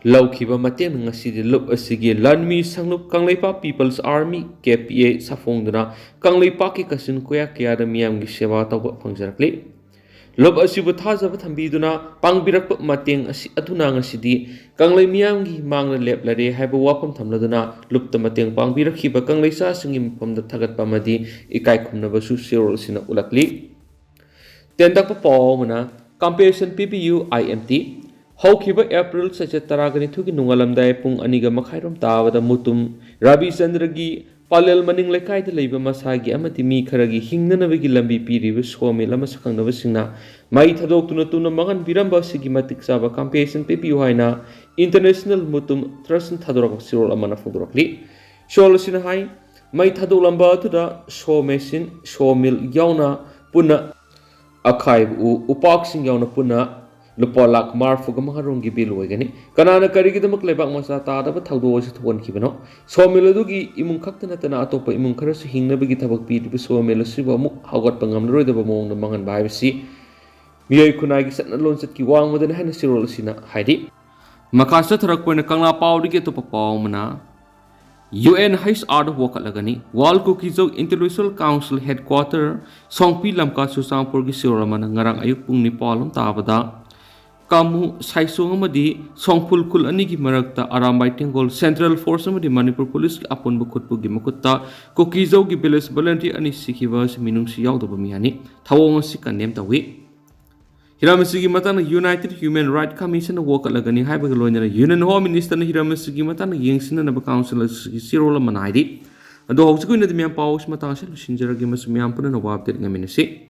ꯂꯧꯈꯤꯕ ꯃꯇꯦꯡꯅ ꯉꯁꯤꯗꯤ ꯂꯨꯞ ꯑꯁꯤꯒꯤ ꯂꯥꯟꯃꯤ ꯁꯪꯂꯨꯞ Kangleipak People's Army, K P ꯑꯦ, ꯁꯥꯐꯣꯡꯗꯨꯅ ꯀꯪꯂꯩꯄꯥꯛꯀꯤ ꯀꯥꯆꯤꯟ ꯀꯣꯌꯥ ꯀꯌꯥꯗ ꯃꯤꯌꯥꯝꯒꯤ ꯁꯦꯕꯥ ꯇꯧꯕ ꯐꯪꯖꯔꯛꯂꯤ꯫ ꯂꯨꯞ ꯑꯁꯤꯕꯨ ꯊꯥꯖꯕ ꯊꯝꯕꯤꯗꯨꯅ ꯄꯥꯡꯕꯤꯔꯛꯄ ꯃꯇꯦꯡ ꯑꯁꯤ ꯑꯗꯨꯅ ꯉꯁꯤꯗꯤ ꯀꯪꯂꯩ ꯃꯤꯌꯥꯝꯒꯤ ꯃꯥꯡꯗ ꯂꯦꯞꯂꯔꯦ ꯍꯥꯏꯕ ꯋꯥꯐꯝ ꯊꯝꯂꯗꯨꯅ ꯂꯨꯞꯇ ꯃꯇꯦꯡ ꯄꯥꯡꯕꯤꯔꯛꯈꯤꯕ ꯀꯪꯂꯩꯆꯥꯁꯤꯡꯒꯤ ꯃꯐꯝꯗ ꯊꯥꯒꯠꯄ ꯑꯃꯗꯤ ꯏꯀꯥꯏ ꯈꯨꯝꯅꯕꯁꯨ ꯆꯦꯔꯣꯜ ꯑꯁꯤꯅ ꯎꯠꯂꯛꯂꯤ꯫ ꯇꯦꯟꯇꯛꯄ ꯄꯥꯎ ꯑꯃꯅ, ꯀꯝꯄꯦꯟꯁꯦꯁꯟ ꯄꯤꯕꯤꯌꯨ, ꯑꯥꯏ ꯑꯦꯝ ꯇꯤ꯫ ꯍꯧꯈꯤꯕ ꯑꯦꯄ꯭ꯔꯤꯜ ꯆꯩꯆꯠ ꯇꯔꯥꯒ ꯅꯤꯊꯣꯏꯒꯤ ꯅꯣꯡꯉꯥꯜꯂꯝꯗꯥꯏ ꯄꯨꯡ ꯑꯅꯤꯒ ꯃꯈꯥꯏꯔꯣꯝ ꯇꯥꯕꯗ ꯃꯨꯇꯨꯝ ꯔꯕꯤꯆꯟꯗ꯭ꯔꯒꯤ ꯄꯂꯦꯜ ꯃꯅꯤꯡ ꯂꯩꯀꯥꯏꯗ ꯂꯩꯕ ꯃꯁꯥꯒꯤ ꯑꯃꯗꯤ ꯃꯤ ꯈꯔꯒꯤ ꯍꯤꯡꯅꯅꯕꯒꯤ ꯂꯝꯕꯤ ꯄꯤꯔꯤꯕ ꯁꯣ ꯃꯤꯜ ꯑꯃ ꯁꯛꯈꯪꯅꯕꯁꯤꯡꯅ ꯃꯩ ꯊꯥꯗꯣꯛꯇꯨꯅ ꯇꯨꯅ ꯃꯥꯡꯍꯟꯕꯤꯔꯝꯕ ꯑꯁꯤꯒꯤ ꯃꯇꯤꯛ ꯆꯥꯕ ꯀꯝꯄꯦꯟꯁꯦꯁꯟ ꯄꯤꯕꯤꯌꯨ ꯍꯥꯏꯅ ꯏꯟꯇꯔꯅꯦꯁꯅꯦꯜ ꯃꯨꯇꯨꯝ ꯇ꯭ꯔꯁꯅ ꯊꯥꯗꯣꯔꯛꯄ ꯆꯦꯔꯣꯜ ꯑꯃꯅ ꯐꯣꯡꯗꯣꯔꯛꯂꯤ꯫ ꯆꯦꯔꯣꯜ ꯑꯁꯤꯅ ꯍꯥꯏ, ꯃꯩ ꯊꯥꯗꯣꯛꯂꯝꯕ ꯑꯗꯨꯗ ꯁꯣ ꯃꯦꯁꯤꯟ, ꯁꯣ ꯃꯤꯜ ꯌꯥꯎꯅ ꯄꯨꯟꯅ ꯑꯈꯥꯏꯕ ꯎ, ꯎꯄꯥꯛꯁꯤꯡ ꯌꯥꯎꯅ ꯄꯨꯟꯅ ꯂꯨꯄꯥ ꯂꯥꯈ ꯃꯔꯤꯐꯨꯒ ꯃꯉꯥ ꯔꯣꯝꯒꯤ ꯕꯤꯜ ꯑꯣꯏꯒꯅꯤ꯫ ꯀꯅꯥꯅ ꯀꯔꯤꯒꯤꯗꯃꯛ ꯂꯩꯕꯥꯛ ꯃꯆꯥ ꯇꯥꯗꯕ ꯊꯧꯗꯣꯛ ꯑꯁꯤ ꯊꯣꯛꯍꯟꯈꯤꯕꯅꯣ? ꯁꯣ ꯃꯤꯜ ꯑꯗꯨꯒꯤ ꯏꯃꯨꯡ ꯈꯛꯇ ꯅꯠꯇꯅ ꯑꯇꯣꯞꯄ ꯏꯃꯨꯡ ꯈꯔꯁꯨ ꯍꯤꯡꯅꯕꯒꯤ ꯊꯕꯛ ꯄꯤꯔꯤꯕ ꯁꯣ ꯃꯤꯜ ꯑꯁꯤꯕꯨ ꯑꯃꯨꯛ ꯍꯧꯒꯠꯄ ꯉꯝꯂꯔꯣꯏꯗꯕ ꯃꯑꯣꯡꯗ ꯃꯥꯡꯍꯟꯕ ꯍꯥꯏꯕꯁꯤ ꯃꯤꯑꯣꯏ ꯈꯨꯟꯅꯥꯏꯒꯤ ꯆꯠꯅ ꯂꯣꯟꯆꯠꯀꯤ ꯋꯥꯡꯃꯗꯅꯤ ꯍꯥꯏꯅ ꯆꯦꯔꯣꯜ ꯑꯁꯤꯅ ꯍꯥꯏꯔꯤ꯫ ꯃꯈꯥ ꯆꯠꯊꯔꯛꯄ ꯑꯣꯏꯅ ꯀꯪꯂꯥ ꯄꯥꯎꯗꯒꯤ ꯑꯇꯣꯞꯄ ꯄꯥꯎ ꯑꯃꯅ, ꯌꯨ ꯑꯦꯟ ꯍꯩꯆ ꯑꯥꯔꯗ ꯋꯥꯀꯠꯂꯒꯅꯤ꯫ World Kuki-Zo Intellectual Council Headquarter, ꯁꯣꯡꯄꯤ ꯂꯝꯀꯥ, ꯆꯨꯔꯆꯥꯟꯄꯨꯔꯒꯤ ꯁꯤꯔꯣꯜ ꯑꯃꯅ ꯉꯔꯥꯡ ꯑꯌꯨꯛ ꯄꯨꯡ ꯅꯤꯄꯥꯜ ꯂꯣꯝ ꯇꯥꯕꯗ ꯀꯥꯃꯨ ꯁꯥꯏꯁꯣꯡ ꯑꯃꯗꯤ ꯁꯣꯡꯐꯨꯜ ꯈꯨꯜ ꯑꯅꯤꯒꯤ ꯃꯔꯛꯇ ꯑꯔꯥꯝꯕꯥꯏ ꯇꯦꯡꯒꯣꯜ, Central Force ꯑꯃꯗꯤ ꯃꯅꯤꯄꯨꯔ ꯄꯨꯂꯤꯁꯀꯤ ꯑꯄꯨꯟꯕ ꯈꯨꯠꯄꯨꯒꯤ ꯃꯈꯨꯠꯇ ꯀꯨꯀꯤ-ꯖꯧꯒꯤ village volunteer ꯑꯅꯤ ꯁꯤꯈꯤꯕ ꯑꯁꯤ ꯃꯤꯅꯨꯡꯁꯤ ꯌꯥꯎꯗꯕ ꯃꯤꯍꯥꯠꯅꯤ꯫ ꯊꯧꯑꯣꯡ ꯑꯁꯤ condemn ꯇꯧꯏ꯫ ꯍꯤꯔꯝ ꯑꯁꯤꯒꯤ ꯃꯇꯥꯡꯗ United Human Rights Commission ꯋꯥꯀꯠꯂꯒꯅꯤ ꯍꯥꯏꯕꯒ ꯂꯣꯏꯅꯅ Union Home Minister ꯅ ꯍꯤꯔꯝ ꯑꯁꯤꯒꯤ ꯃꯇꯥꯡꯗ ꯌꯦꯡꯁꯤꯟꯅꯅꯕ council ꯑꯁꯤꯒꯤ ꯆꯦꯔꯣꯜ ꯑꯃꯅ ꯍꯥꯏꯔꯤ꯫ ꯑꯗꯣ ꯍꯧꯖꯤꯛꯀꯤ ꯑꯣꯏꯅꯗꯤ ꯃꯌꯥꯝ ꯄꯥꯎ ꯑꯁꯤ ꯃꯇꯥꯡ ꯑꯁꯤꯗ ꯂꯣꯏꯁꯤꯟꯖꯔꯒꯦ, ꯃꯁꯤ ꯃꯌꯥꯝ ꯄꯨꯟꯅ ꯅꯧꯕ update ꯉꯥꯏꯃꯤꯟꯅꯁꯤ꯫